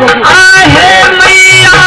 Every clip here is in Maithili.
आहे मैया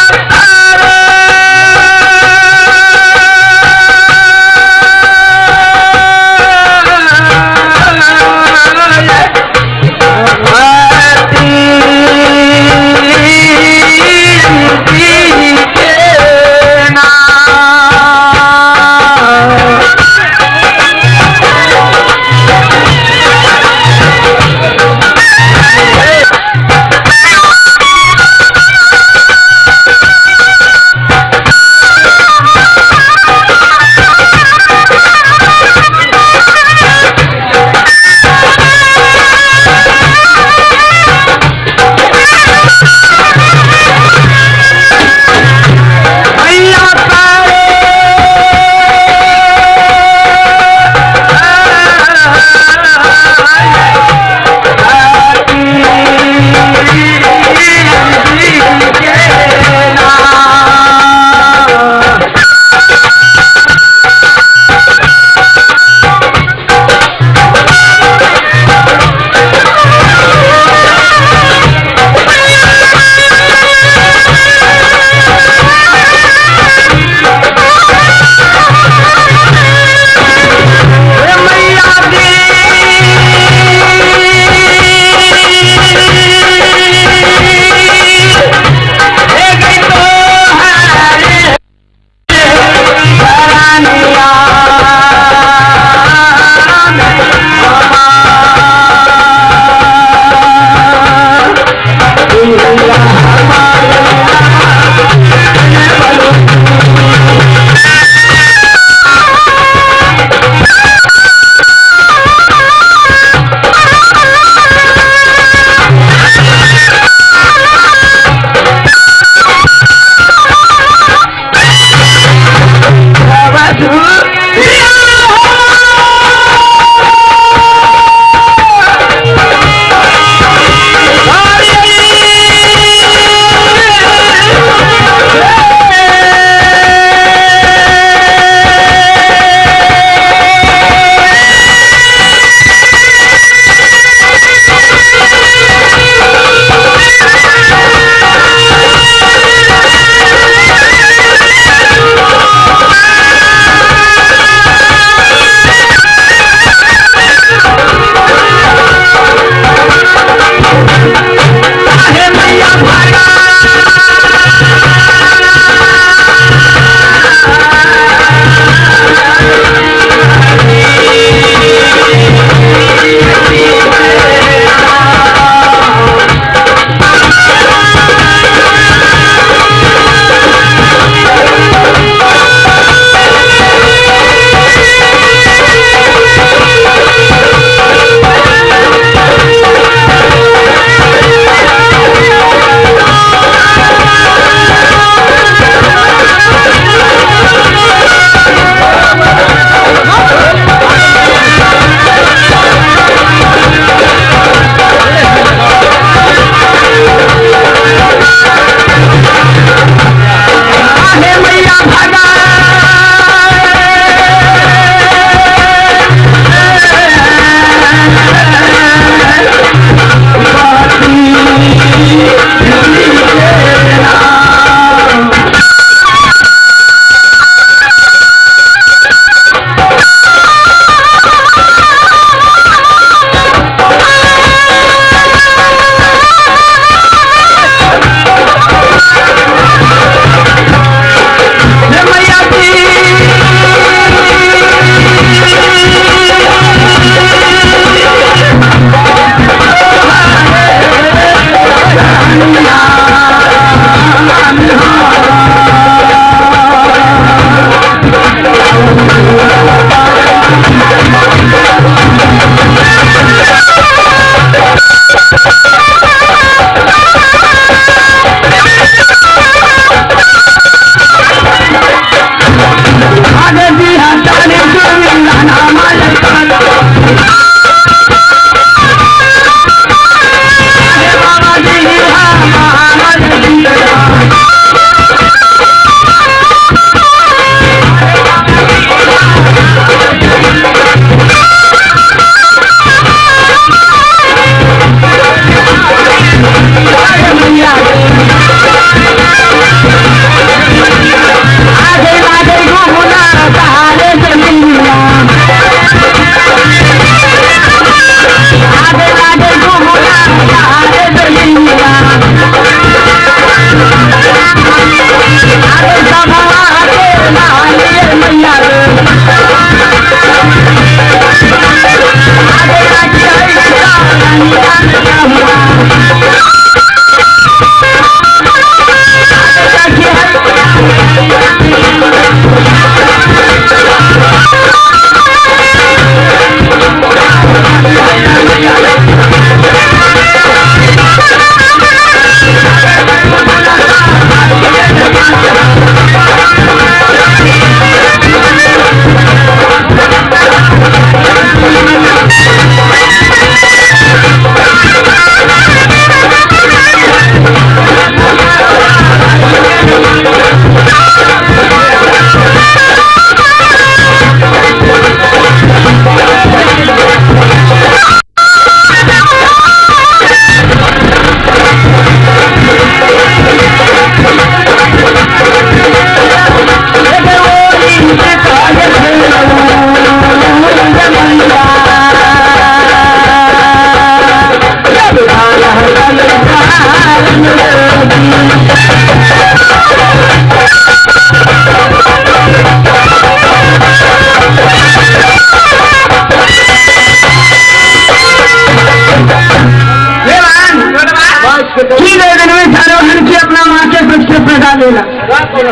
देला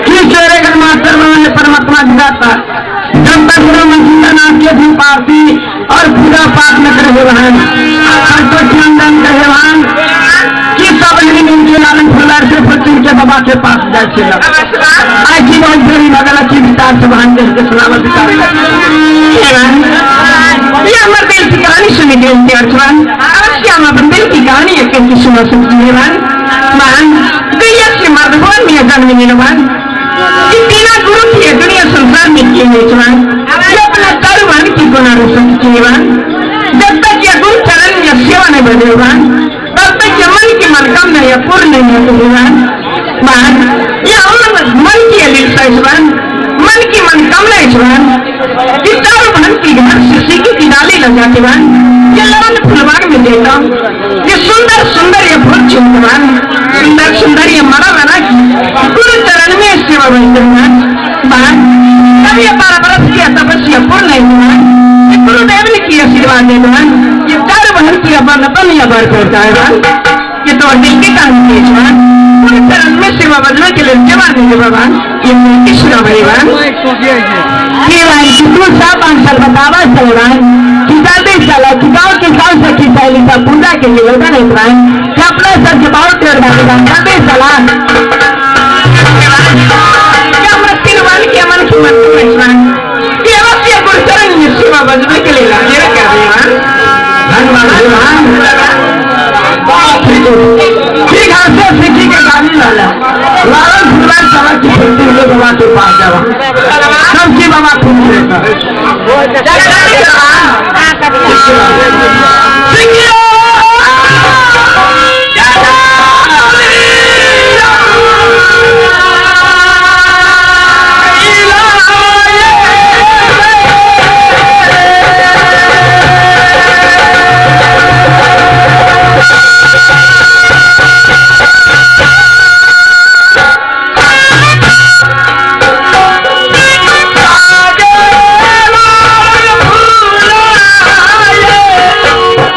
कि चेहरे का मास्टर बनाने परमात्मा दिखाता जब तक गुरु नाथ के भी पारती और पूजा पाठ न करे बहन चंदन कहे बहन कि सब मिलके लालन फुलार से फकीर के बाबा के पास जाए आज की बहुत बड़ी भगला की विचार से बहन के सुनावत ये हमारे दिल की कहानी सुनी गई अवश्य हम अपन दिल की कहानी एक की सुना सकती है मान गैया से मर्दभवन में जन्म मिलवान बिना गुरु की दुनिया संसार में किए हुए ये अपना चारू की गुना रोशन किए जब तक यह गुरु चरण या सेवा नहीं बनेवान तब तक यह मन की मनोकामना या पूर्ण नहीं होती मान यह मन की अलीसा मन की मनोकामना कि चारों बहन की घर से सीखी की डाली लगा के बान ये लवन फुलवार में देता ये सुंदर सुंदर ये फूल चुनवान सुंदर सुंदर ये माला बना की गुरु चरण में सेवा बनते बान तब ये 12 बरस की तपस्या पूर्ण नहीं हुआ गुरुदेव ने की आशीर्वाद दे बान ये चारों बहन की अपन अपन या बार करता है बान ये तो दिल के काम के बान गुरु चरण में सेवा बजने के लिए जवान दे भगवान ये किसना भगवान ये भाई तू सब आंसर बतावा चलवान कि जल्दी चला कि गाँव के गाँव सखी सहेली सब पूजा के लिए होता नहीं प्राण कि अपना सर के बहुत टेढ़ भागेगा जल्दी चला क्या मृत्यु वाल के मन की मन पहचान कि अवश्य गुरुचरण में सेवा बजने के लिए लागे कर धन्यवाद ठीक है से सीखी के गाली लाला लालन फुलवार चला की फुलती हुए बाबा के पास जावा सबकी बाबा खुश रहता। Yeah.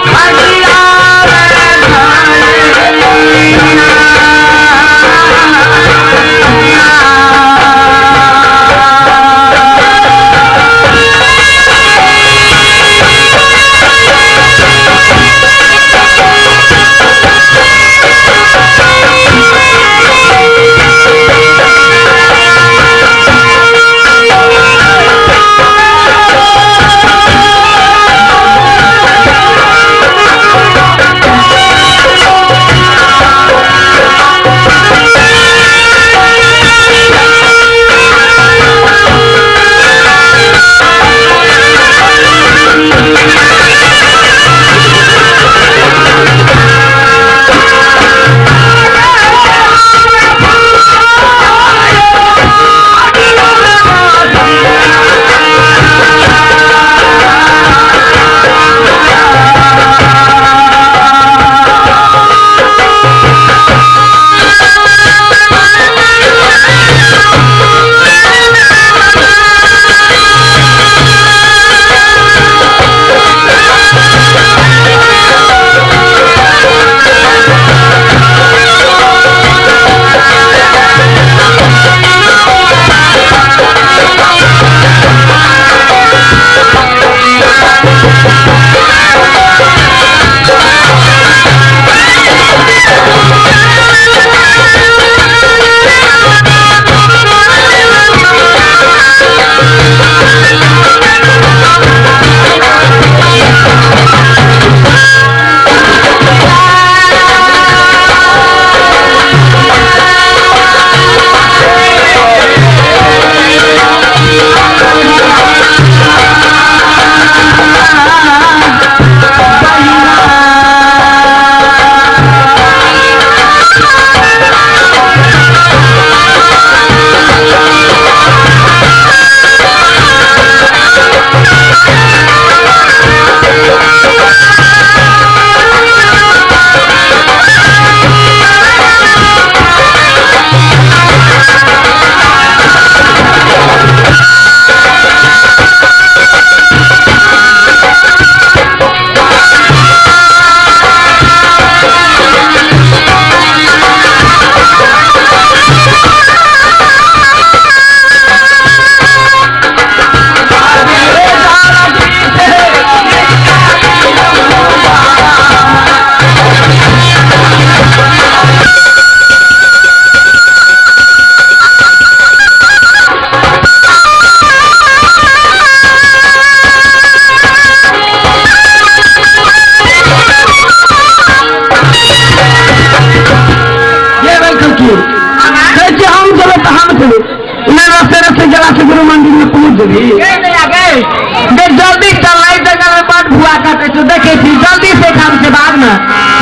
देख जल्दी चल रही जंगल में बड़ भुआ काटे छौ, देखे छी जल्दी से काम से बाद में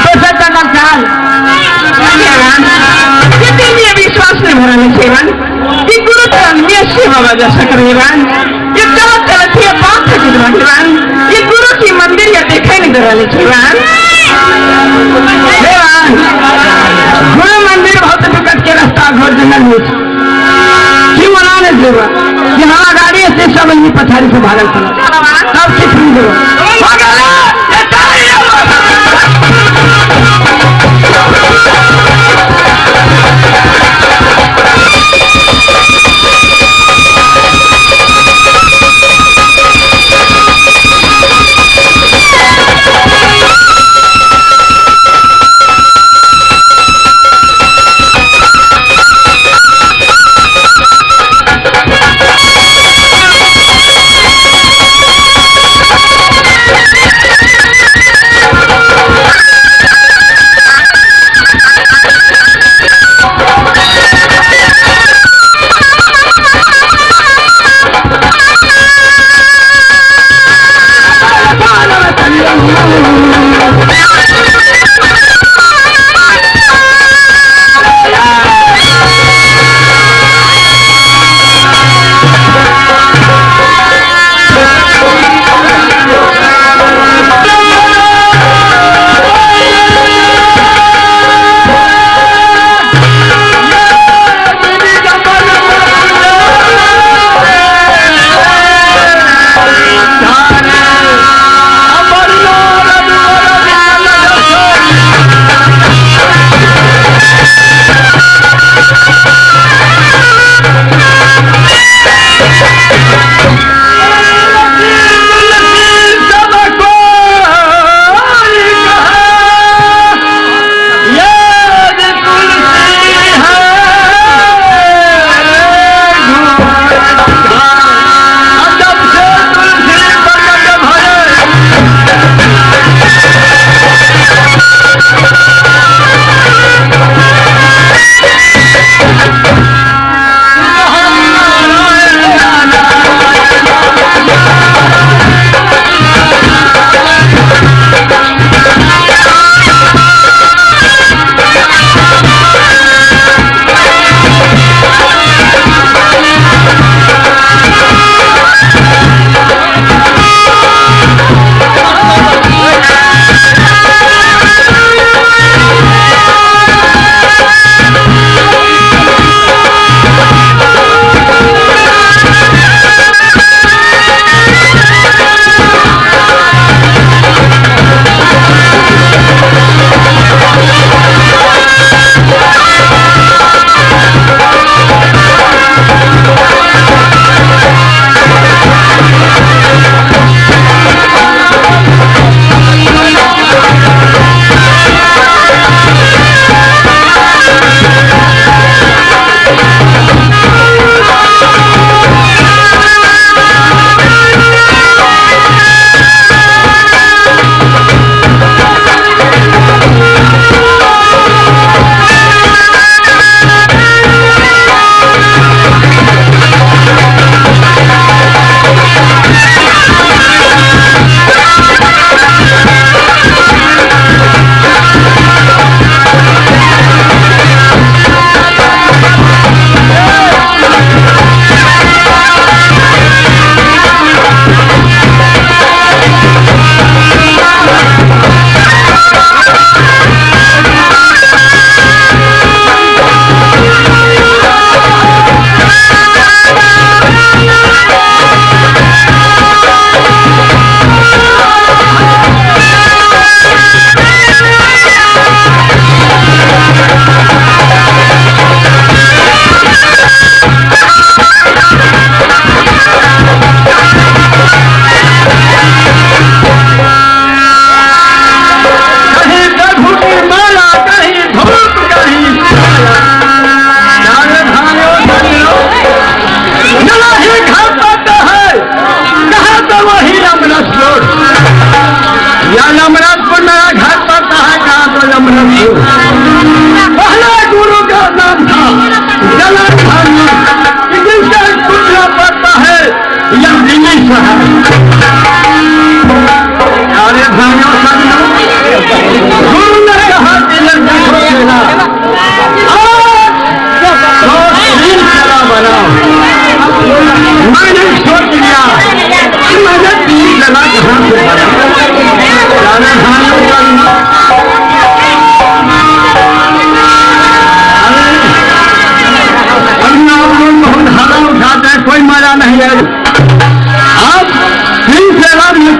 दोसर जंगल चल। ये विश्वास नहीं भरा नहीं सेवन कि गुरु चरण में सेवा बजा सक रहे बान। ये चलत चलत ये बात है भगवान, ये गुरु की मंदिर या देखे नहीं दे रहे सेवन। देवान गुरु मंदिर बहुत विकट के रास्ता घर जंगल में क्यों मना नहीं देवा कि हमारा गाड़ी से सब आदमी पछाड़ी से भागल चला सब सिख नहीं देवा।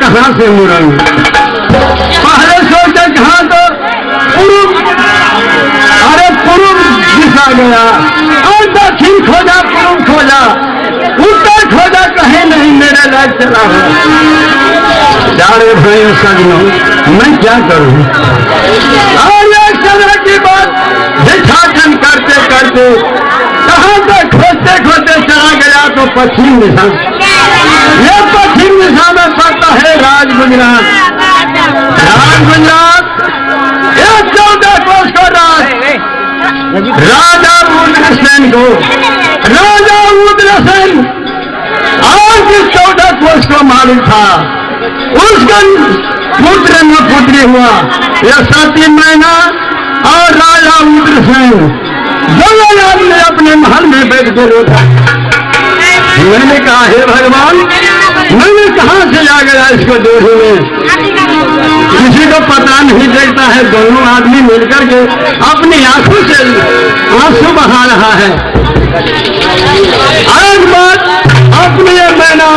कहाँ से मुड़ूंगी। पहले सोचा कहाँ तो पूर्व, अरे पूर्व दिशा गया और दक्षिण खोजा, पूर्व खोजा, उत्तर खोजा, कहीं नहीं मेरे लायक चला हुआ। सारे भाई सजनों मैं क्या करूं। और एक समय की बात भिक्षाटन करते करते कहां से खोजते खोजते चला गया तो पश्चिम दिशा। ये पश्चिम दिशा में पड़ता है राज गुजरात। राज गुजरात एक 14 कोस का राज राजा उद्रसेन को, राजा उद्रसेन आज 14 कोस को मालिक था। उसका पुत्र न पुत्री हुआ। यह सती मैना और राजा उद्रसेन दोनों आदमी अपने महल में बैठ के रोता। मैंने कहा हे भगवान, मैंने कहाँ से आ गया इसको जोड़ी में, किसी को पता नहीं देखता है। दोनों आदमी मिलकर के अपनी आंखों से आंसू बहा रहा है। एक बात अपने मैना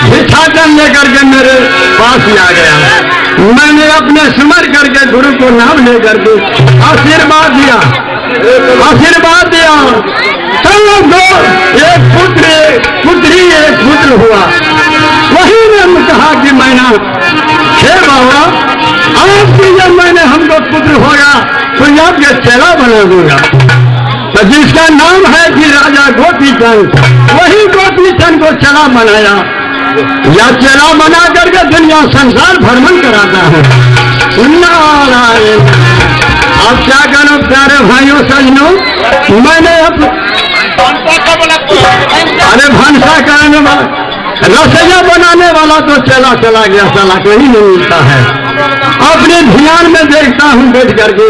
भिक्षाटन लेकर के मेरे पास ही आ गया। मैंने अपने स्मर करके गुरु को नाम लेकर के आशीर्वाद दिया, आशीर्वाद दिया। तब दो एक पुत्र पुत्री एक पुत्र हुआ। वही ने कहा कि मैना हे बाबा, आपकी जब मैंने हमको पुत्र होगा तो आपके चेला बना दूंगा। तो जिसका नाम है कि राजा गोपीचंद, वही गोपीचंद को चेला बनाया। या चेला बना करके दुनिया संसार भ्रमण कराता है। नारायण। अब क्या करो प्यारे भाइयों सजनों, मैंने अब अरे भंसा करने वाला रसोईया बनाने वाला तो चला चला गया, चला कोई नहीं मिलता है। अपने ध्यान में देखता हूँ बैठ करके,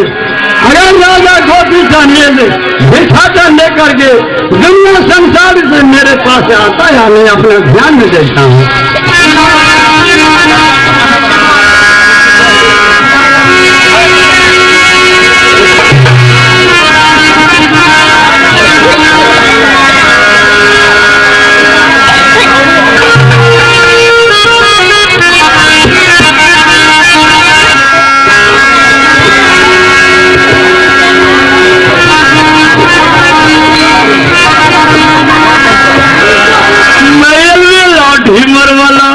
अगर राजा गोपीचंद भिक्षाटन लेकर के दुनिया संसार से मेरे पास आता है, मैं अपने ध्यान में देखता हूँ। मर वाला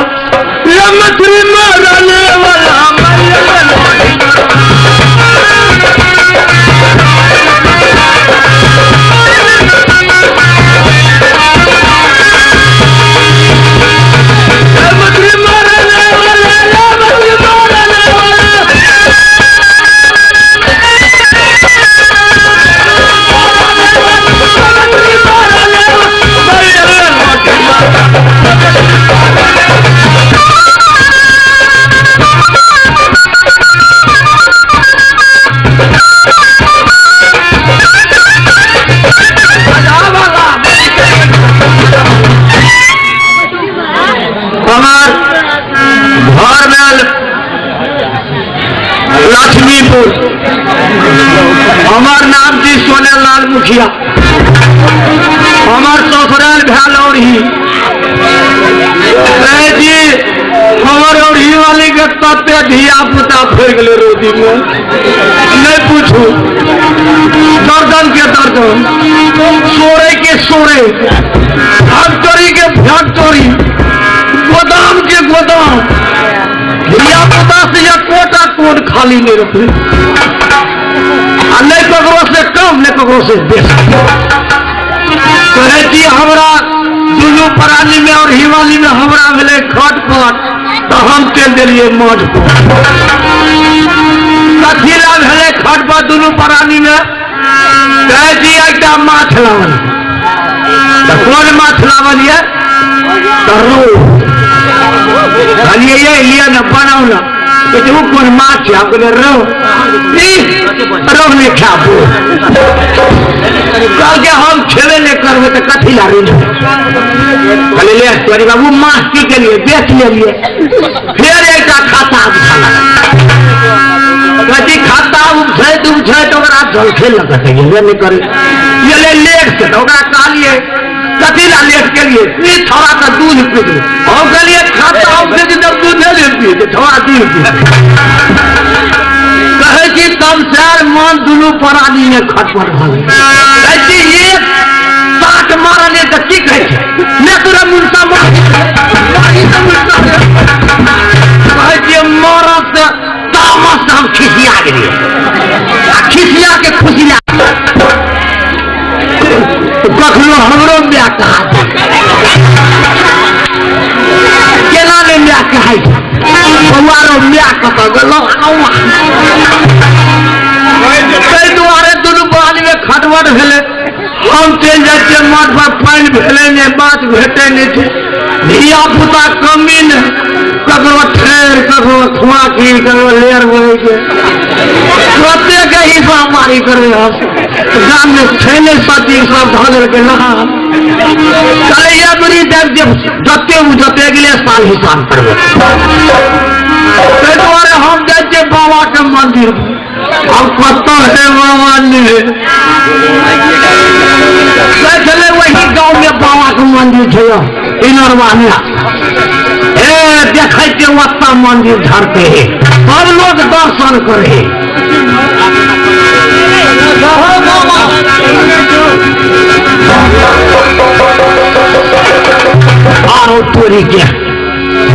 या मछली मारने वाला, मछली मारने वाला, मछली मारने वाला। हमार घर में लक्ष्मीपुर, हमार नाम थी सोनेलाल मुखिया, हमार ससुराल भेल औरही जी। हमार औरही वाली के तते धिया पुता फैल गेलै रोदी में, नहीं पूछू। दर्दन के दर्दन, सोरे के सोरे, फैक्टरी के फैक्टरी, गोदाम के गोदाम, धिया पुता से एकोटा कोट खाली नहीं रखे, आ नहीं ककरो से कम नहीं ककरो से बेसी। कहै छी हमरा दुनू प्राणी में और हिवाली में हमरा भेलै खटपट, तो हम चलि देलियै मठ पर। कथी ला भेलै खटपट दुनू प्राणी में? कहै छी एकटा माछ लावल। तऽ कोन माछ लावल ये? तऽ रोहु। कहलियै ये लिअ ने बनाउ ने। कहै छै ओ कोन माछ छै? हम कहलियै रोहु। रोहु नहि खायब। कहलकै हम खेबे नहि करबै तऽ कथी ला ऋण। कहलियै ले तोरी बाबू माछ की केलियै, बेच लेलियै। फेर एकटा खाता उपछा लागल। कहै खाता उपछैत उपछैत ओकरा जलखे लगत गेबे नहि करै। गेलै लेट से, तऽ ओकरा कहलियै कथी ला लेट केलियै? ई छौड़ा के दूध पी गेलै। हम कहलियै खाता उपछै जब दूधे नहि खातिर कहै छी तमसार मन दुनू प्राणी में खटपट भऽ गेल। कहै छी एक साठ मारले तऽ की कहै छै ने तोरा मुर्सा मारी तऽ मुर्सा। कहै छियै मरद से तामस से हम खिसिया गेलियै आ खिसिया के खुशिया कखनो हमरो माय कहा केना ने माय कहै छै बौआ रो माय कतऽ गेलौ। ताहि दुआरे दुनू प्राणी में खटबट भेलै। हम चलि जाइ छियै मठ पर पानि भेलै नहि बात भेटै नहि छै धिया पुता कमी नहि ककरो ठेर ककरो खोआकी ककरो लेर बोलै छै कतेक हिसाब मारी करबै हम गाममे छै नहि सती सब धऽ देलकै नहा कहलियै बुढ़ी देव जे जते ओ जते अगिले साल हिसाब करबै। ताहि दुआरे हम जाइ छियै बाबाके मंदिर अब कतऽ है बाबा ने कहै छलै वही गाँव में बाबा के मंदिर छै इनरवा में ए देखै छियै ओतऽ मंदिर झरते है सब लोग दर्शन करे। आरो तोरी के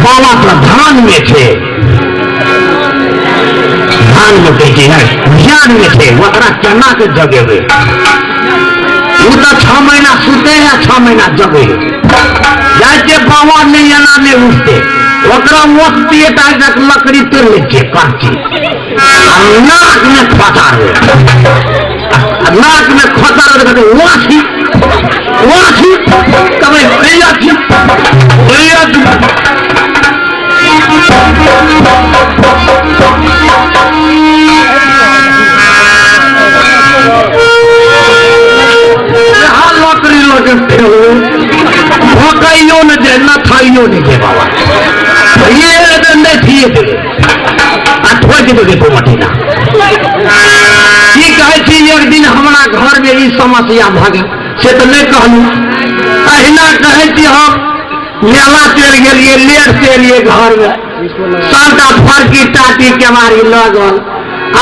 बाबा तो धान में छै ध्यान में कहै छै ध्यान में छै ओकरा केना के जगेबै। ओ तऽ 6 महीना सुते है 6 महीना जगे जाइ छियै बाबा नहि एना नहि उठते ओकरा मोस्ती टा लकड़ी तोड़ि लै छियै करची आ नाक में खोसा आ नाक में खोसा कहतै वासी वासी कबै हैया छी हैया छी। लकड़ी लऽ के भोकाइयो नहि दे नथाइयो नहि दे बाबा ये नहि थिए देबै आ ठोकि देबै तो मटीना। की कहै छी एक दिन हमरा घरमे ई समस्या भऽ गेल से तऽ नहि कहलहुँ। अहिना कहै छी हम मेला चलि गेलियै लेट से एलियै घरमे सबटा फरकी टाटी केवाड़ी लगल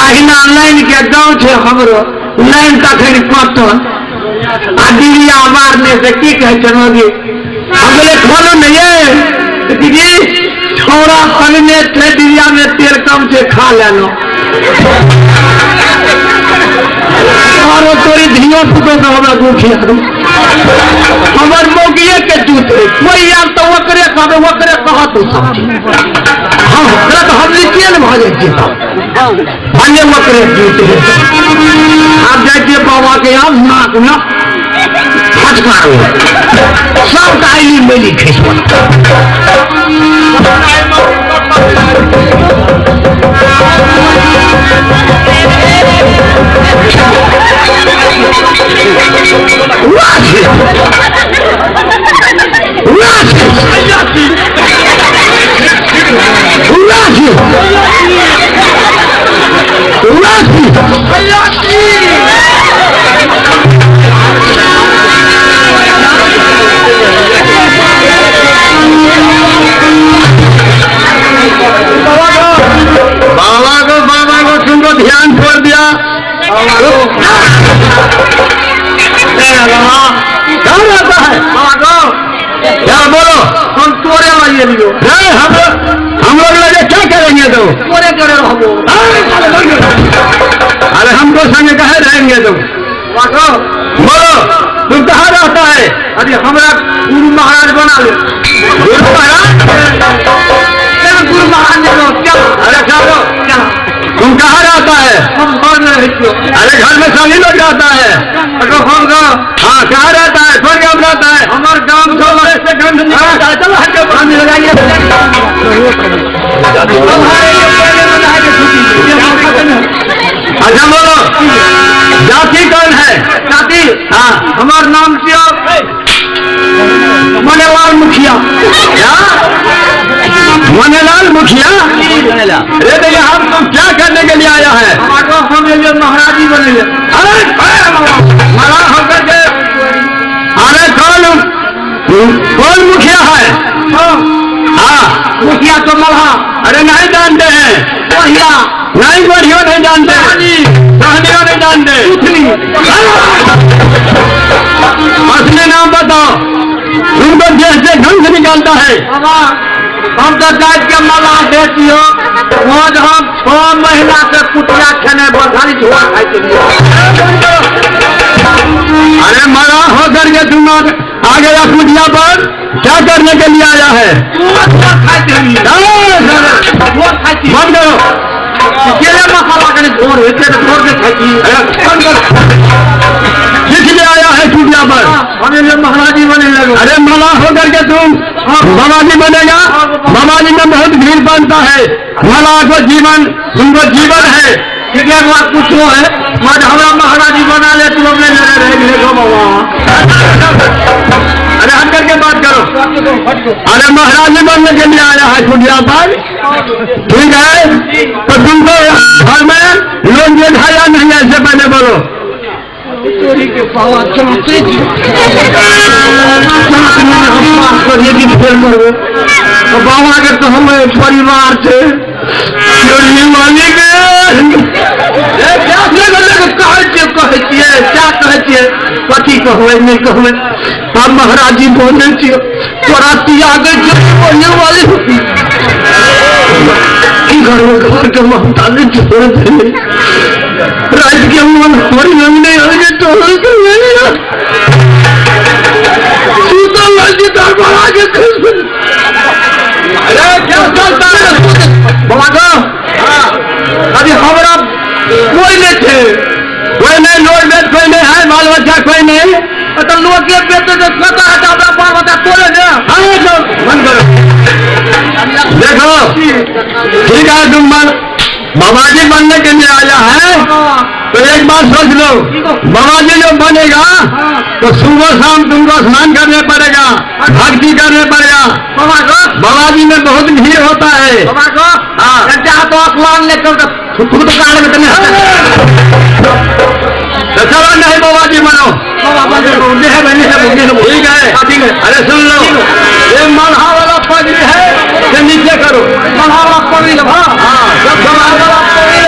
अहिना लाइन के गाँव छै हमरो लाइन तखन कटल आ डिबिया मारने से की कहै छै मोदी हम कहलियै खोलू ने ये दीदी छौड़ा अनने छै डिबिया में तेल कम छै खा लेलहुँ। आरो तोरी धियो पुतो के हमरा दुखिया दू हमर मौगिए के जूत है कोई आयल तऽ ओकरे कहबै ओकरे कहत ओ सब चीज। हँ तऽ हम लीचिए ने भऽ जाइ छियै तब भने ओकरे जूत है। आब जाइ छियै बाबा के आब नाक में फटकारबै सबटा आइली मैली खसि पड़त। बाबा को तुमको ध्यान छोड़ दिया। कहाँ रहता है बाबा को क्या बोलो हम तोरे लाइए लियो। नहीं हम लोग लगे क्या करेंगे तो तोरे करे रहो। अरे हमको संग कहे रहेंगे तुम। बाबा बोलो तुम कहाँ रहता है। अरे हमरा गुरु महाराज बना ले। गुरु महाराज गुरु महाराज ने क्या। अरे चलो क्या तुम कहाँ रहता है। हम घर में रहते हो। अरे घर में सभी लोग रहता है। अगर हम गाँव हाँ कहाँ रहता है कौन गाँव रहता है। हमारे गाँव से गंध निकलता है चलो हट हम लगाइए। अच्छा बोलो जाति कौन है। जाति हाँ हमार नाम क्या मनेलाल मुखिया। क्या मनेलाल मुखिया। अरे देखिए हम तुम क्या करने के लिए आया है। हम ये महाराज ही बने। अरे महाराज होकर के अरे कौन कौन मुखिया है। हाँ मुखिया तो मल्हा। अरे नहीं जानते हैं? नहीं, बढ़िया नहीं जानते, सहनियों नहीं जानते। असली नाम बताओ। तुमको देश से ढंग से निकालता है। हम तो जात के मल्लाह देखियो, रोज हम 6 महीना से कुटिया खेने खाली झोआ खाई के। अरे मल्लाह होकर के तुम आ गया कुटिया पर, क्या करने के लिए आया है? बंद करो। मसाला के झोर होते तो झोर के खाई। बंद करो। किस लिए आया है कुटिया पर? हमें महाराज जी बने लगे। अरे मल्लाह होकर के तुम बाबा जी बनेगा? बाबा जी में बहुत भीड़ बनता है। मल्लाह को जीवन, तुमको जीवन है। ठीक है, बात कुछ हो है मत हमारा महाराज जी बना ले, तुम अपने रहे बाबा। अरे हट करके बात करो। अरे महाराज जी बनने के लिए आया है कुटिया पर, ठीक है? तो तुमको घर में लोन देखा या नहीं? ऐसे पहले बोलो। चोरी के पावा चौंसे तो बाबा के तो हम परिवार थे चोरी वाली के कहै छियै, क्या कहै छियै, कथी कहबै नहीं कहबै। हम महाराज जी बोलै छियै तोरा त्यागै बोले वाली की करबै? घर के ममता नहीं छोड़ दे। रात के मन हमारी नहीं आएंगे तो अरे क्या चलता है बाबा का? अभी हमारा कोई नहीं थे, कोई नहीं, लोग बेच कोई नहीं है, बाल बच्चा कोई नहीं। तो लोग के बेटे जो पता है तो अपना बाल बच्चा तोड़े ना। हाँ तो बंद करो। देखो ठीक है, तुम बाबा जी बनने के लिए आया है तो एक बात सोच लो, बाबा जी जो बनेगा तो सुबह शाम तुमको स्नान करने पड़ेगा, भक्ति करने पड़ेगा। बाबा जी में बहुत भीड़ होता है। हाँ तो स्नान लेकर तो चलो नहीं बाबा जी बनो, ठीक है? ठीक है। अरे सुन लो, ये मल्हा वाला पगड़ी है ये नीचे करो। मल्हा वाला पगड़ी। हाँ, सब वाला पगड़ी।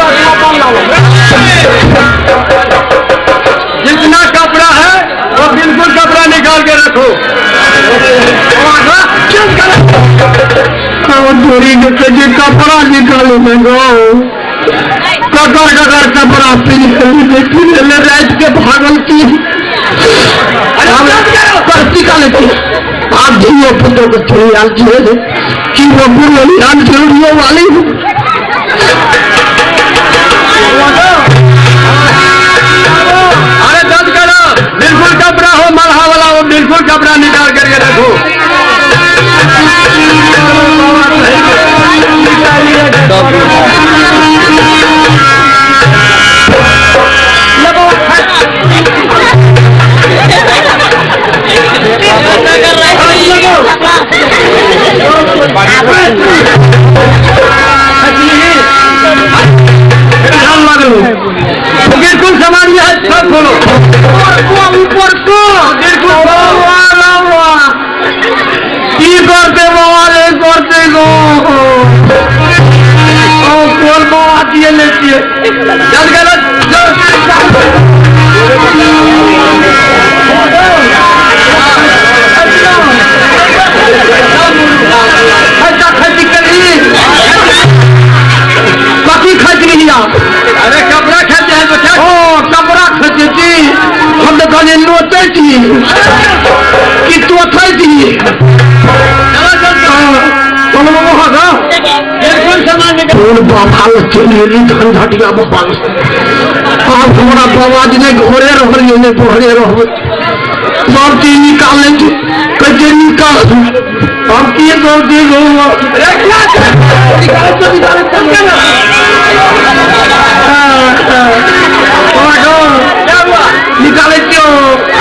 जितना कपड़ा है वो बिल्कुल कपड़ा निकाल के रखो। कपड़ा निकालो ककर ककर कपड़ा पी रात के भागल की लेते आप धियो पुतो के थोड़ी आल कि वो बुढ़ आल जरूरी वाली। अरे दर्द करो, बिल्कुल कपड़ा हो मल्हा वाला हो, बिल्कुल कपड़ा निकाल करके रखो। बिल्कुल सामान है, सब खोलो ऊपर को बिल्कुल की करते बाबा रे करते गो कोन बाबा दिए ले छियै। चल गए कथी खर्च रही? अरे कपड़ा खर्च है तो क्या? ओ कपड़ा खर्च छी, हम तो कहलिए नोचै छी कि तोथै छी। कोन बाबा चलि गेली झंझटिया बाबा। आब हमरा बाबा जी नहि घरे रहलियै नहि बहरे रहबै, सब चीज निकालै छै, कहै छै निकाल। हम की करते गो? निकाले क्यों?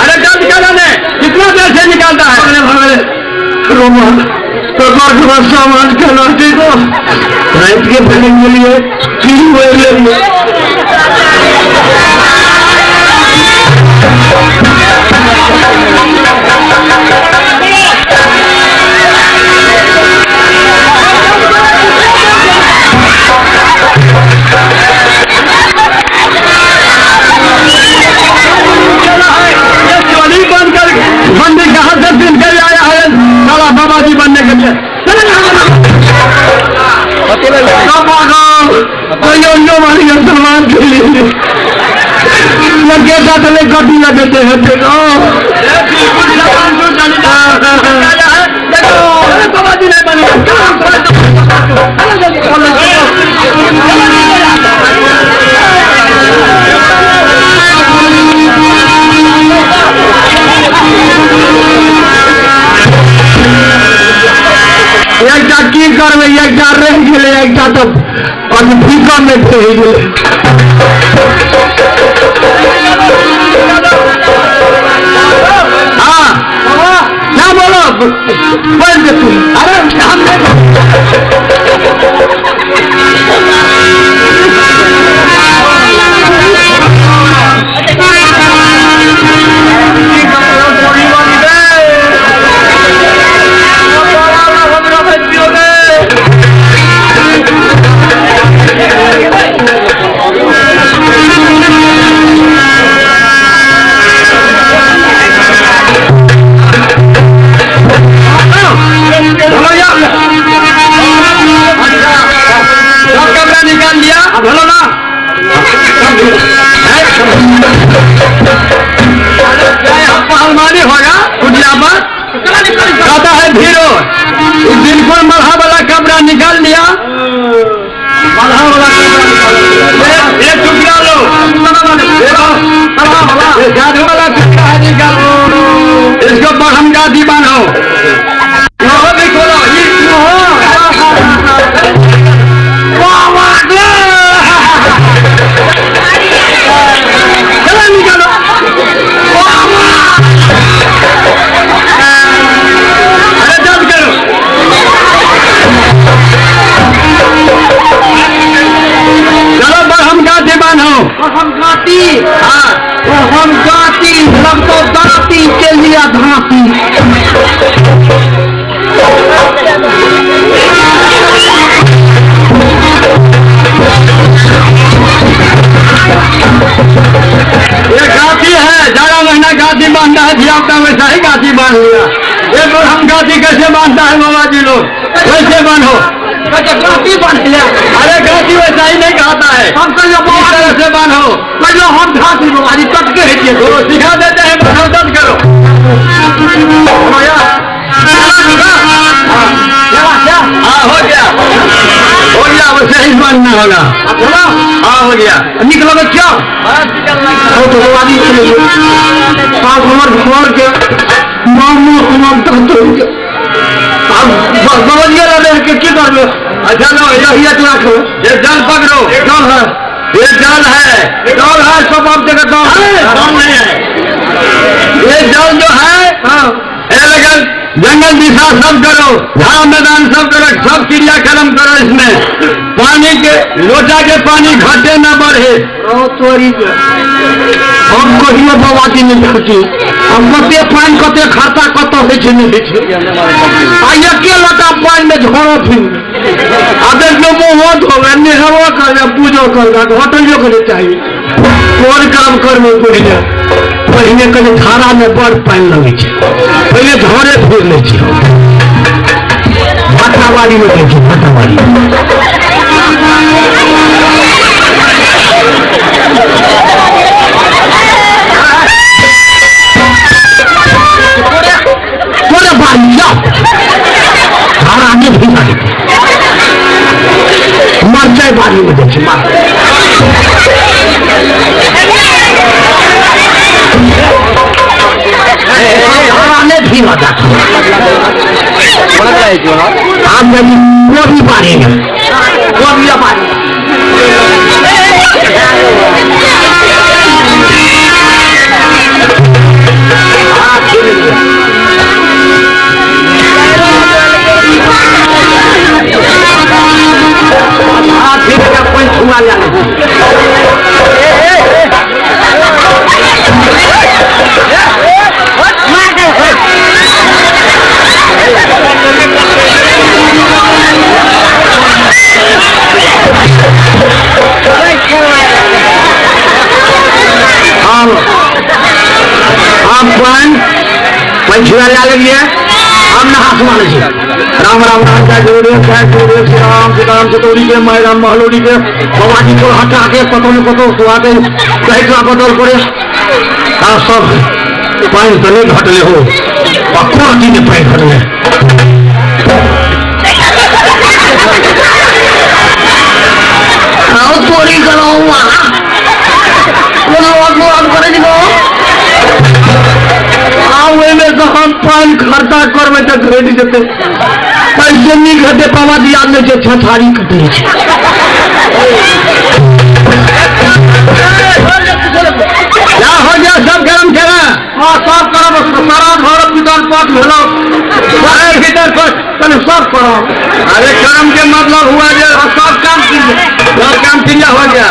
अरे जल्द निकाला ने, कितना देर से निकालता है? भगले रोमन तो सामान के लड़के को रात के भले के लिए की हुए लिए। यो वाली सलमान के लिए लड़के साथ में कॉपी लगाते हैं। एकटा की करबै, एकटा रहि गेलै, एकटा तऽ भूकंप में ढहि गेलै। हाँ क्या बोलो बोल दे तुम। अरे हम निकाल लिया अब हेलो ना पहलवानी होगा कुटिया पर कहता है भीरो बिल्कुल मल्हा वाला कपड़ा निकाल लिया, मल्हा वाला कपड़ा एक टुकड़ा लो, जादू वाला टुकड़ा है निकाल, इसको बढ़म गादी बांधो, भी खोलो, चलो निकालो, अरे जल्द करो, चलो बढ़म गादी बांधो, हम गाती, हाँ हम गाती, लगतो दाती के लिया धाती। ये गाती है, 11 महीना गाती बांधता है, धिया वैसा ही गाती बांध लिया। एक और हम गाती कैसे बांधता है मामा जी लोग, वैसे बांधो, गाती बांध लिया। अरे गाती वैसा ही नहीं कहता है, हम तो इस तरह से बांधो, पहले हम घाती बाबा जी कटके है तो सिखा देते हैं, बांधो दर्द करो। हाँ हो गया, हो गया, वैसे ही बांधना होगा। हाँ हो गया, निकलो क्या तो बाबा हमर घर के मामू हम तो के की करबे। अच्छा लो यही राखो, ये जाल पकड़ो, जाल है, ये जाल है, जाल है, सब आप जगह जाल है, जाल नहीं है, ये जाल जो है। हाँ लगन जंगल दिशा सब करो, झाड़ मैदान सब करो, सब क्रियाक्रम करो, इसमें पानी के लोटा के पानी घटे न बढ़े। तोरी हम कहियो बाबाजी नहीं देखी, हम कते पानि कते खर्चा कत होइ छै नहि होइ छै, आ एके लोटा पानि में झोरो फिर आ देखियो मुँहो धोबै, नहेबो करबै, पूजो करबै, होटलो करे चाही। कोन काम करबै पहिने, पहिने कनि धारा में बड़ पानि लगै छै, पहिले झोरे फिर लै छी, भाटाबाड़ी में जाइ छी, भाटाबाड़ी। तोरे बाड़ी जाओ, धारा नहीं भीगा देते, मरचाई बाड़ी में जाइ छी, धारा नहीं भीगा जाती। हम कोबी बाड़ी में, कोबी बाड़ी हम पानि पैछुआ लए लेलियै, हम नहा सुना लै छी। राम राम राम जय गुरुदेव जय गुरुदेव श्री राम श्री राम चतौरी के my Ram महलोरी के बाबाजी को हटा के कतौ ने कतौ सुहा के कहला बदल करे आ सब पानी तो नहीं घटले हो पक्का दिन पानी घटले। आओ तोरी करो हम पान खर्चा करबै तऽ घटि जेतै, पैसे नहीं घटे बाबा जी आदमी छै छछारी कटै छै। क्या हो गया सब गरम खेला? हाँ सब करब, सारा घर भीतर पाठ भेलो, सारे भीतर पाठ तने सब करब। अरे कर्म के मतलब हुआ जो सब काम क्रिया, सब काम क्रिया हो गया।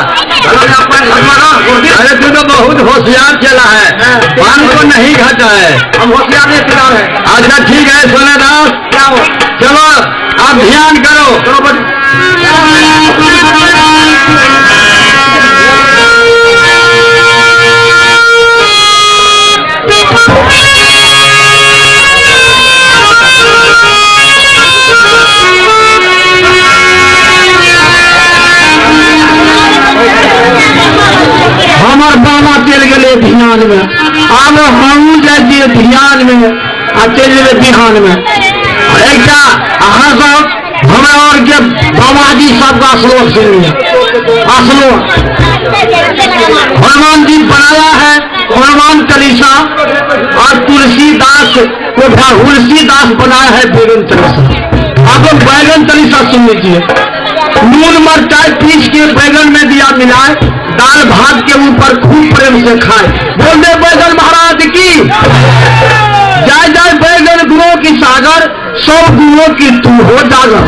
अरे तू तो बहुत होशियार चला है, पान को नहीं घटा है। हम होशियार नहीं चला है। अच्छा ठीक है सोनेदास, क्या हो चलो आप ध्यान करो। चलो हमार बाबा चल गए ध्यान में, आब हमू जाइ छियै ध्यान में आ चलि जेबै बिहान में। एकटा अहाँ सब हमरा और के बाबाजी सबका श्लोक सुन लिया। श्लोक हनुमान जी बनाया है हनुमान चालीसा, और तुलसीदास को तुलसीदास बनाया है बैगन चालीसा। आप लोग बैगन चालीसा सुन लीजिए। नून मरचाई पीस के बैगन में दिया मिलाए, दाल भात के ऊपर खूब प्रेम से खाए। बोल दे बैगन महाराज की जय जय। बैगन गुणों की सागर, सब गुणों की तू हो जागर।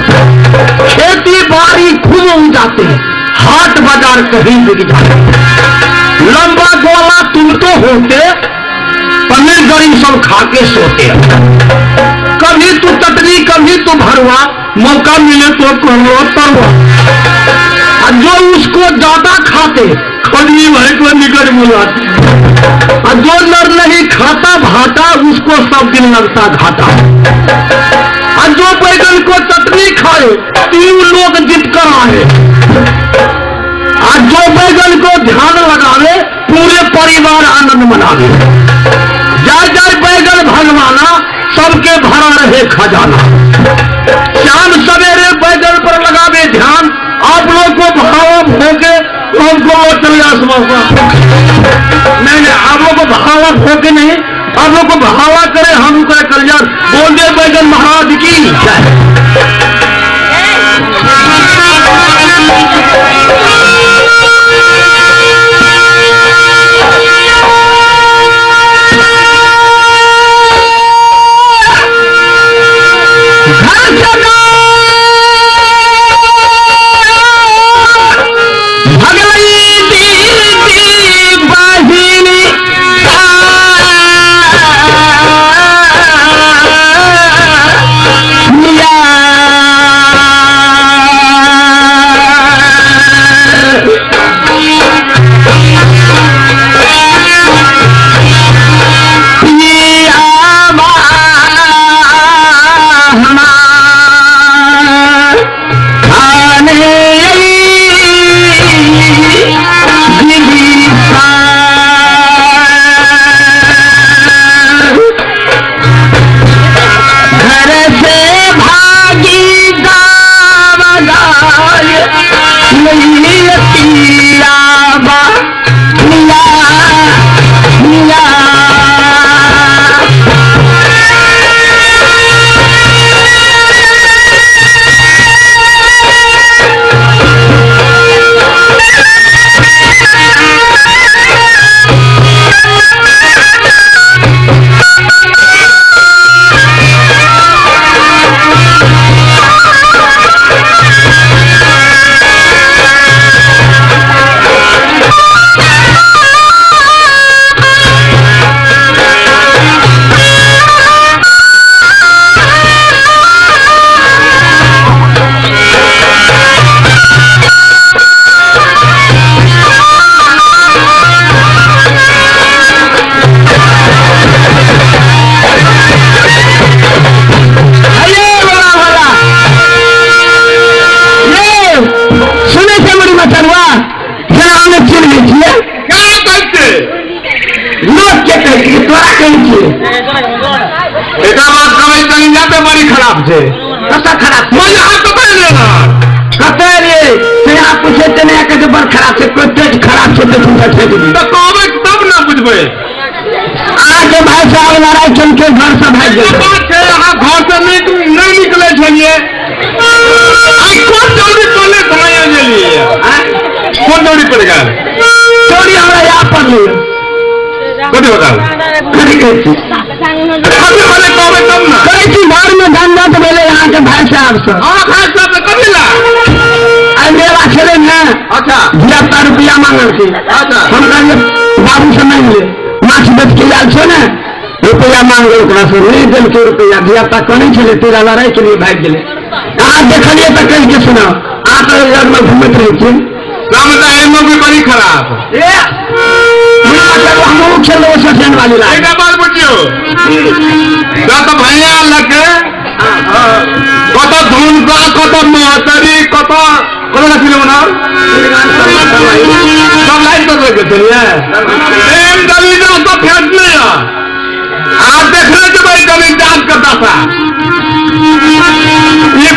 खेती बाड़ी खूब उग जाते, हाट बाजार कहीं बिक जाते। लंबा गोला तुम तो होते, पनीर गरीब सब खा के सोते। कभी तू चटनी कभी तू भरुआ, मौका मिले तो करो तरुआ। और जो उसको ज्यादा खाते खजनी भाई को निकट बुलाते। और जो नर नहीं खाता भाटा, उसको सब दिन लगता घाटा। और जो बैगन को चटनी खाए, तीन लोग जीत कर आए। और जो बैगन को ध्यान लगावे, पूरे परिवार आनंद मनावे। जय जय बैगन भगवाना, सबके भरा रहे खजाना। शाम सवेरे बैगन पर लगावे ध्यान, आप लोग को भाव होके हमको चल जा समझ नहीं नहीं, आप लोग को भावा होके नहीं, आप लोग को भावा करे हम करे कल्याण। बोल दे बैगन महाराज की जय। घर के कहै छी तोरा कहै छी एकरा बात कहै तनी जाते बड़ी खराब छै कतऽ खराब मन हाथ तो कर लेना कतऽ रे से आप पूछे ते नहीं कहते बड़ खराब छै कोई तेज खराब छै तऽ सुनता छै तऽ कहबै तब ना बुझबै अहाँके भाई साहब लड़ाई चल के घर से भागि गेल बात छै अहाँ घर से नहीं निकले छलियै आई कोन जल्दी पड़ले समय गेलियै कोन जल्दी पड़ गेल चोरी हमरा यहाँ पड़लै कथी बताउ कथी कहै छी कथी भेलै कहबै तब ना कहै छी घर में झंझट भेलै अहाँके भाई साहब से अहाँ भाई साहब से कथी ला आइ मेला छलै ने अच्छा धियापुता रुपया मांगलकै अच्छा हम कहलियै बाबू से मांगि ले माछ बेच के आयल छै ने रुपया मांगल ओकरा से नहीं देलकै रुपया धियापुता कनै छलै तेरा लड़ाई के लिए भागि गेलै अहाँ देखलियै तऽ कहि के सुनाउ अहाँ तऽ घर में घुमैत रहै छी समुदाय में भी बड़ी खराब ए हमहूँ खेलबै सठियन वाली लाइन एकटा बात बुझियौ जब भैया लगे कत धुनका कत महतरी कत कत फिल्म ना सब लाइन पर लगे छलियै प्रेम दलील तो फेंकने आ देखले जेबै दलील जात के दशा ये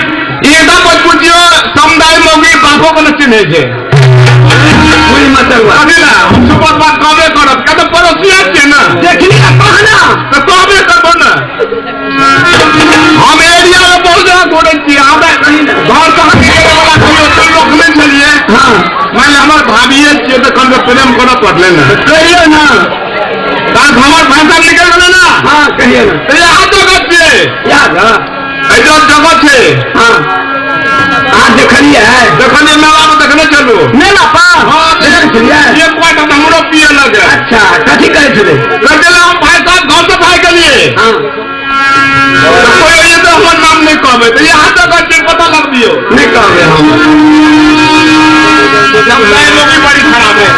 एकटा बात बुझियौ समुदाय मौगी बापो के न चिन्है छै कोई मतलब कथी ला हम सुबह बात कहबे करब किया तऽ पड़ोसिया छियै ना देखली ना कहना तऽ कहबे करबो ना हम एरिया में बहुत जगह घूरै छियै हमरा घर कहाँ के वाला कहियो तऽ लोक नहि छलियै हाँ मान लिअ हमर भाभिये छियै तऽ कम प्रेम करऽ पड़लै ने कहियौ ना तहन हमर भाषा निकलि गेलै ना हाँ कहियौ ना तऽ इएह जगह छियै याद है एहि जगह छै हाँ अहाँ देखलियै देखलियै मेला मे देखने चलू मेला पर हाँ देखने छलियै एक क्वार्टर तऽ हमरो पिए लगे अच्छा कथी कहै छलै कहै हम भाई साहब घर से भागि गेलियै हाँ तऽ कोइ ये तऽ हमर नाम नहि कहबै तऽ इएह जगह छै पता लगबियौ नहीं कहबै हम समुदाय लोग भी बड़ी खराब है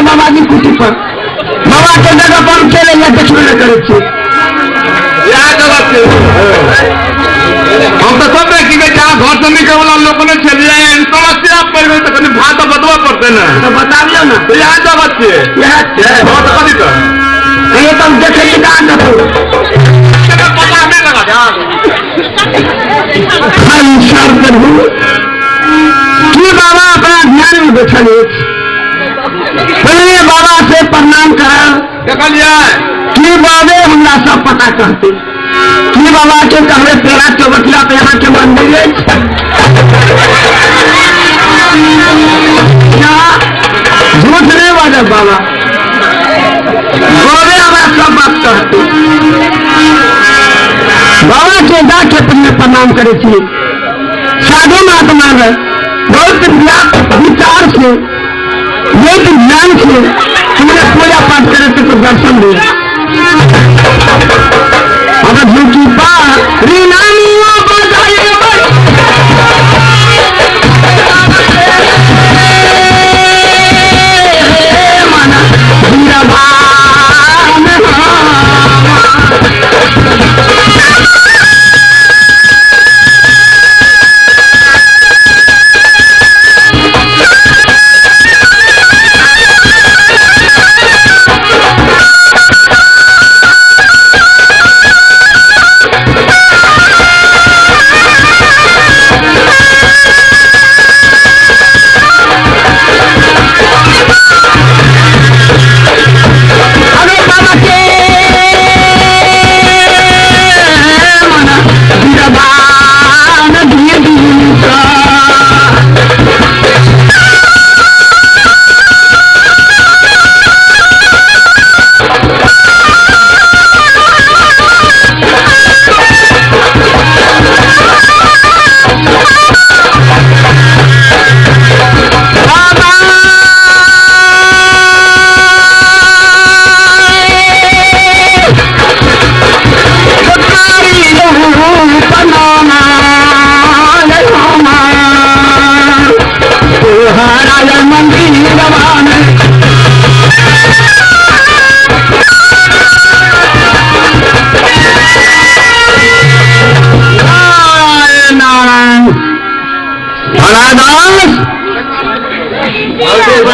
बाबाजी कुटी पर बाबा के जगह पर हम चले या देखबे नहि करै छी इएह जगह छै हम तऽ सब की कहै छै अहाँ घर से निकलै वाला लोक नहि छलियै एहन समस्या पड़ि गेल तऽ कनि भात तऽ बतबऽ पड़तै ने तऽ बताबियौ ने तऽ इएह जगह छियै इएह छै हँ तऽ कथी तऽ ये तुम देखे कि का करो पता नहीं लगा संसार प्रभु की बाबा अपना ध्यान में बैठल पहले बाबा से प्रणाम कर देखलिए की बाबे हमरा सब पता कहते की बाबा के कहले तेरा चौबटिया पे यहाँ के मंदिर झूठ नहीं बाजब बाबा बाबे हमरा सब बात कहते बाबा के जाके पहले प्रणाम करे छी साधु महात्मा ने बहुत विचार से बहुत ज्ञान से हमने पूजा पाठ करे थे तो दर्शन दिए अगर झूठी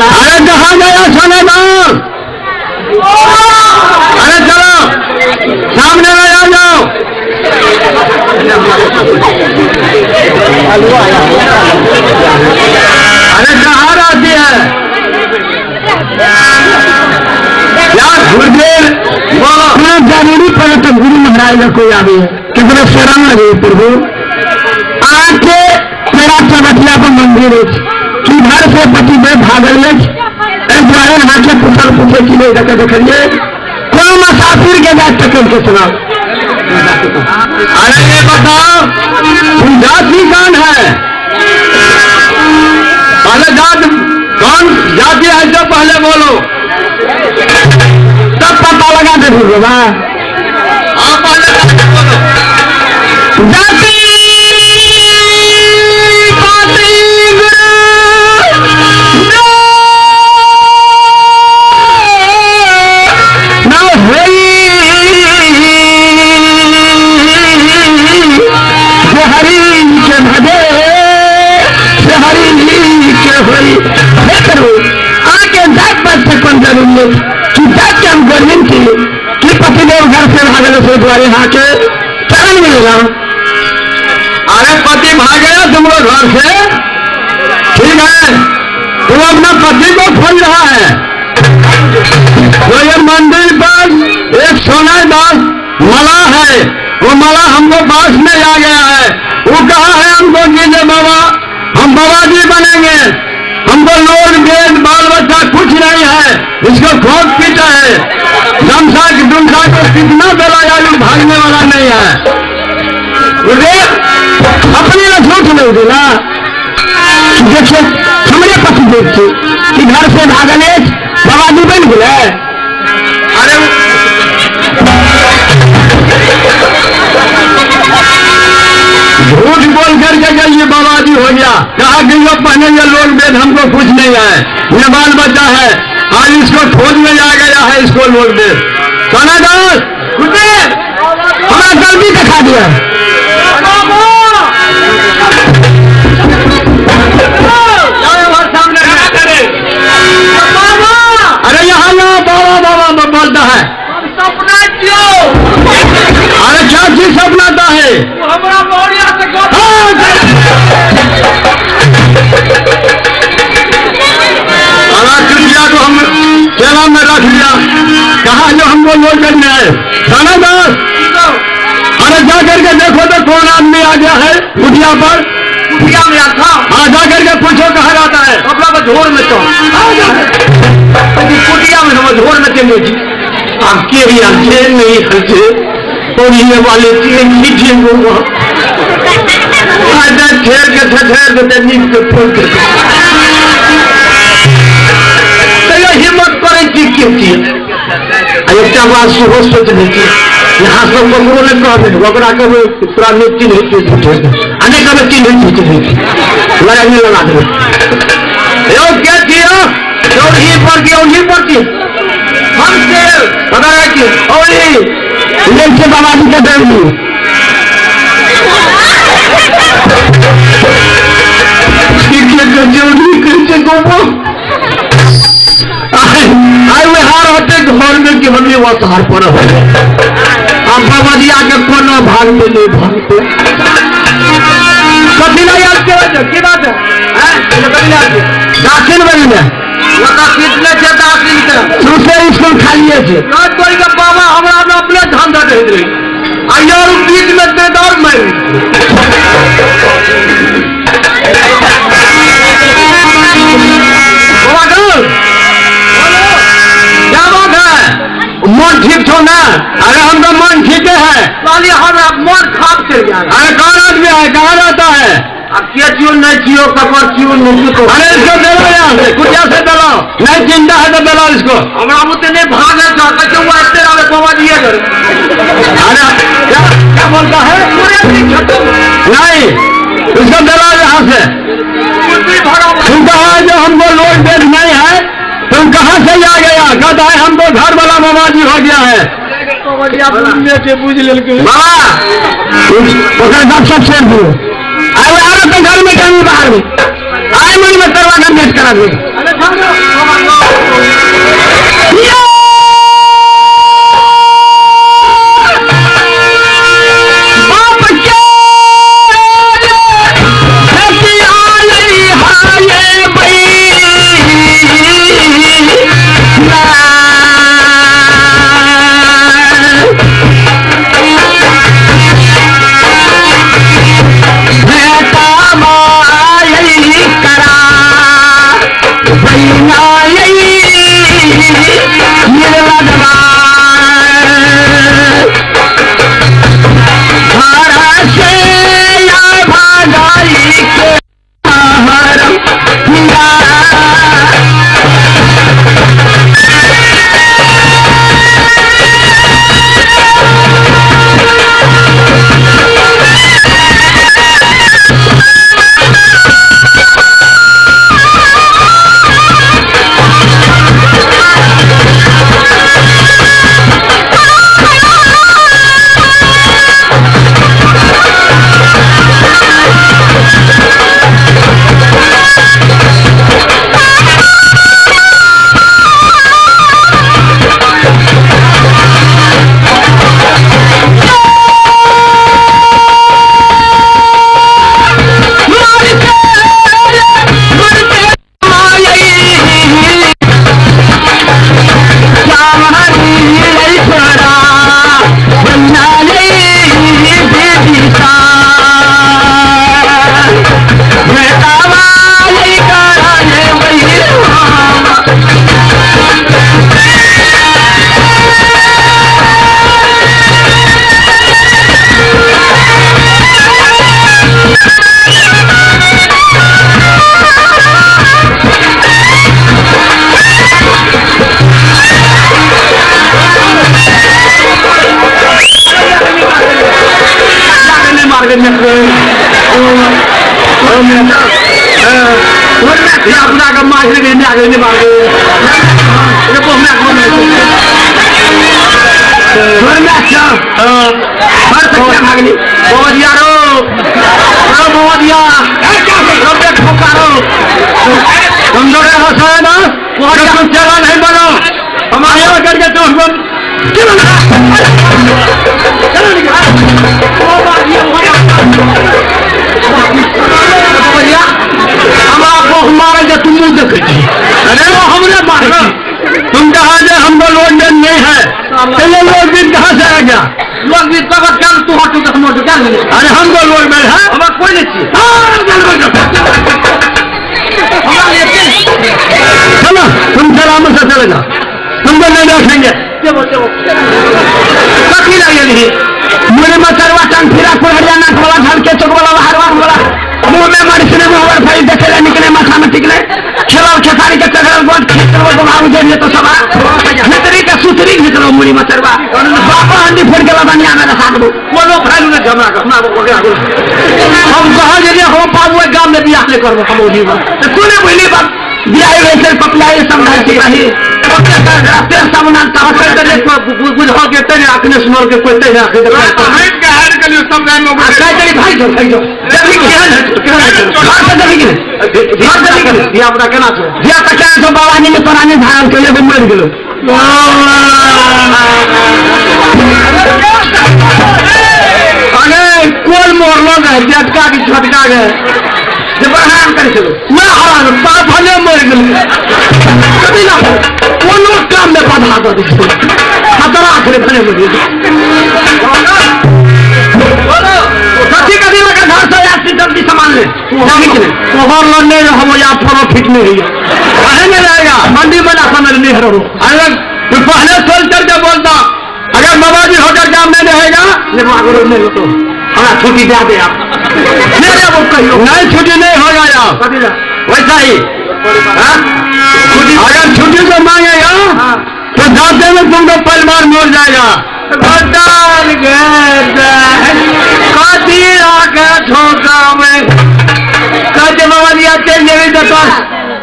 अरे कहाँ गया सोनेदास? अरे चलो सामने में आ जाओ। अरे कहाँ रहती है क्या गुरुदेव? जरूरी पड़े तो गुरु महाराज का कोई आवे केकरो शरण लगे प्रभु आके तेरा चौबटिया पर मंदिर है कि घर से पति में भागल दुआरे हाथे पूछल पूछे कि नहीं देखे देखिए कोनो मुसाफिर के जात टकल के सुनाओ। अरे ये बताओ तुम जाति कौन है? पहले जात कौन जाति है जो पहले बोलो तब पता लगा दे बाबा। आप पहले जाति बोलो। जाति पाति आके जात पात से कौन जरूरी है कि जात के हम गर्मी थी कि पतिदेव घर से भागल से द्वारे आके चरण मिलेगा। अरे पति भाग गया तुम लोग घर से, ठीक है, तुम अपना पति को खोज रहा है। तो ये मंदिर पर एक सोनादास मला है, वो मला हमको पास में आ गया है। वो कहा है हमको कि बाबा हम बाबा जी बनेंगे, हमको लोग वेद बाल बच्चा कुछ नहीं है, इसको खोद पीटा है। दमसा दुमसा को कितना बेला आलू भागने वाला नहीं है। अपने ला झूठ नहीं देना। देखिए हमारे पति देखते कि घर से भागल बाबा जी बन गए। अरे झूठ बोल करके गई बाबा जी हो गया। कहा कि जो पहले ये लोग वेद हमको कुछ नहीं है, ये बाल बच्चा है, आज इसको खोज में आ गया है इसको लोग वेद। सोनादास हमारा गलती दिखा दिया। सामने अरे यहाँ यहाँ बाबा बाबा बोलता है। करके देखो तो कौन आदमी आ गया है कुटिया पर। कुटिया में आता? हाँ, जा करके पूछो कहाँ रहता है। अपना झोर में तो कुटिया में हम झोर में चले जी। आप के भी आते नहीं हंसे और ये वाले नीचे ठेर के ठेर के नीच के फोड़ के हिम्मत करे की के एकटा बात सेहो सोचने छी, यहाँ सब ककरो नहि कहबै, ओकरा कहबै तोरा नहि चिन्है छियै झूठे, आ नहि कहबै चिन्है छियै चिन्है छी, लड़ाइ नहि लगा देबै। यौ के छियै? औरही पर की औरही पर की हम से पता की औरही ले बाबाजी के देवी। ठीक है कैसे गोबो आइ हार होते घर में कि हमें वसार पर हो। अब बाबाजी आके कोनो भागते नहीं भागते। कथी नहीं याद के की बात है? दाखिल बनी में दूसरे स्कूल खाली है। तोरी के बाबा हमरा में अपने धंधा दे रही आ यार बीच में दे दौड़ मारी। बाबा क्या बात है? मन ठीक छो ना? अरे हम तो मन ठीक है। हमरा मन खाप चल गया। अरे कौन आदमी है, कहाँ रहता है? अब के छियो नहीं छियो कपर छियो नहीं छियो। अरे इसको दिलाओ यहाँ से, कुटिया से दिलाओ, नहीं चिंता है तो दिलाओ इसको। हमरा मुझे नहीं भागे कहते वो आते रहे बाबा जी। अरे क्या क्या बोलता है? नहीं इसको दिलाओ यहाँ से। तुम कहा जो हमको लोड बेच नहीं है, तुम कहाँ से आ गया? कहता है हमको घर वाला बाबा जी हो गया है। बाबा सब शेर दियो। आए आ तो घर में कहीं बाहर में आए मन में तरवा का बेच करा दे। बाप के तुम कहा जो हमको लोन then नहीं है, तो ये लोन then कहाँ से आ गया? लोग भी तब काम तू हटू तो हम दुकान ले। अरे हम तो लोग में है, हमरा कोई नहीं छी। हां हमरा लेते चलो, तुम सलाम से चले जाओ, तुमको नहीं रखेंगे। चलो चलो कथी लगे नहीं मुरे मचरवा टांग फिरा कोहरिया नाक वाला घर के चौक वाला हरवा वाला मुंह में मरिसने मुंह पर फई देखे निकले माथा में टिकले खेलल खेसारी के चढ़ल गोट खेतल को भाव जरिए तो सभा खेतरी के सुतरी निकलो मुरी मचरवा बाबा हंडी फोड़ के बनिया में रखा दो। कोनो भाई ने हमरा हमरा हम कहल जे हम बाबू गांव में बियाह ले करबो हम ओही में तो कोने बोली बाप बियाह वैसे पपलाई समझा के रही बुझल के तने अखने सुनल के कोई तने आखे के हार के लिए सब गाय में भाई जो भाई जो जब केहन है केहन है घर से जबी के घर से जबी के धिया पुता केना छौ धिया पुता केना छौ बाबानी में तोरा नहि धारल के एगो मरि गेलो। अरे कोल मोरलो गए जटका की छोटका गए जे बड़हान करै छलो मैं हरान बाप भले मरि गेल कभी ना कोनो काम में बाधा दऽ दै छै खतरा आखरे भले मरि गेल। कथी कथी लगा घर से आसी जल्दी सामान ले तोहर लग नहीं रहबो या प्रॉफिट नहीं होइए काहे नहीं रहेगा मंडी में ना समझ नहीं रहो। अरे तू पहले सोच करके बोलता, अगर बाबा जी होकर काम नहीं रहेगा नहीं हो तो हमारा छुट्टी दे दे आप नहीं रे वो कहियो नहीं छुट्टी नहीं होगा यार वैसा ही। अगर छुट्टी को मांगेगा तो जाते में तुमको परिवार मोड़ जाएगा। कथी आके ठोका में कहते बाबा जी चल जेबी तो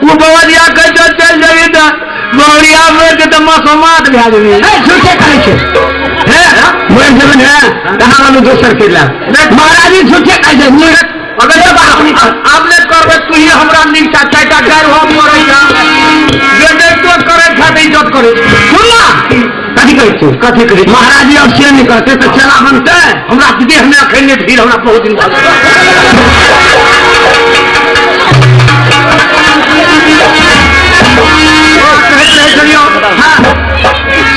वो बाबा जी कहते चल जेबी तो बौरिया में तो मसोमात भए जेबी। झूठे करै छै हे मोर जेबन है कहाँ वालू दोसर के ला महाराज जी झूठे कहै छै। अगर आपने करबे तू ही हमरा नीक चाचा गार हम मरैया बेटे तो करे खातिर इज्जत करे। सुन ना कथी कहै छी कथी कहै महाराज जी अब से नहीं कहते तो चला बनते हमरा देह में अखन नहीं भीड़ हमरा बहुत दिन बाद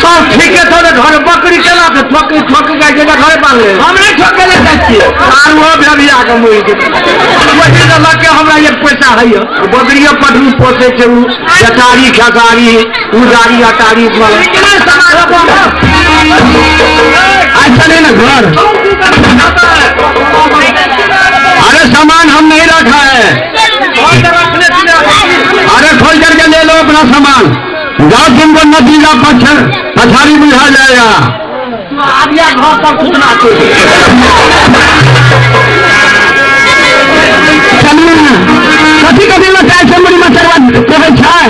सब ठीक है थोड़े घर बकरी केना के ठोक ठोक के जे घरे बांधले हम नहीं ठोके ले जाइ छियै आर वो भेबिया के मरि गेल वही से लग के हमरा एक पैसा है बकरियो पटरू पोसै छै उ बेचारी खेसारी उजारी अटारी आज चले ना घर। अरे सामान हम नहीं रखा है, अरे खोल करके ले लो अपना सामान, जाओ तुमको नतीजा पछाड़ी बुझा जाएगा। घर पर सुतना चलू ना कथी कथी में चाय छै मुड़ी मचरवा कहै छै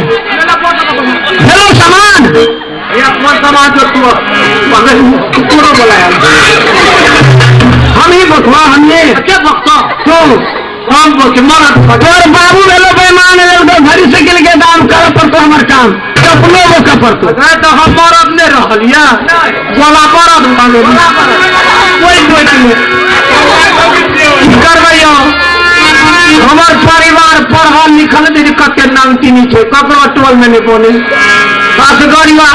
हेलो सामान कौन सामान जो तू कुकुरो बोलाया हम ही बकवा हमने के बकता तू हम बक मरत तोर बाबू भेलो बेईमान भेलो घड़ी से गिल के दाम कर पर तो हमर काम कपलो वो कपर तो तो हम मरद नहीं रहल या गोला मरद मांगे कोई कोई नहीं करबै हमार परिवार पढ़ल लिखल नहीं कते नाम तीनी छै ककरो टोल में नहीं बोले असगरिया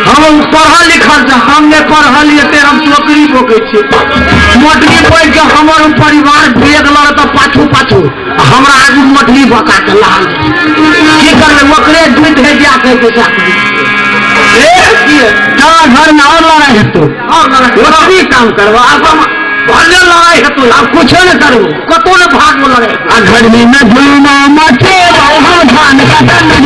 हम पढ़ल लिखल छै हम नहीं पढ़ल एते हम टोकरी बोकै छियै मोटरी बोल के हमर परिवार भेज लड़ तऽ पाछू पाछू हमरा आगू मोटरी बका के लाल की करबै ओकरे दूध है जा के घर में और लड़ाई हेतौ ओतबी काम करबो अपन भले लड़ाई हेतौ आब कुछो नहि करबो कतौ ने भागमे लड़ाई आ घर में झूमा मचे धान कटन।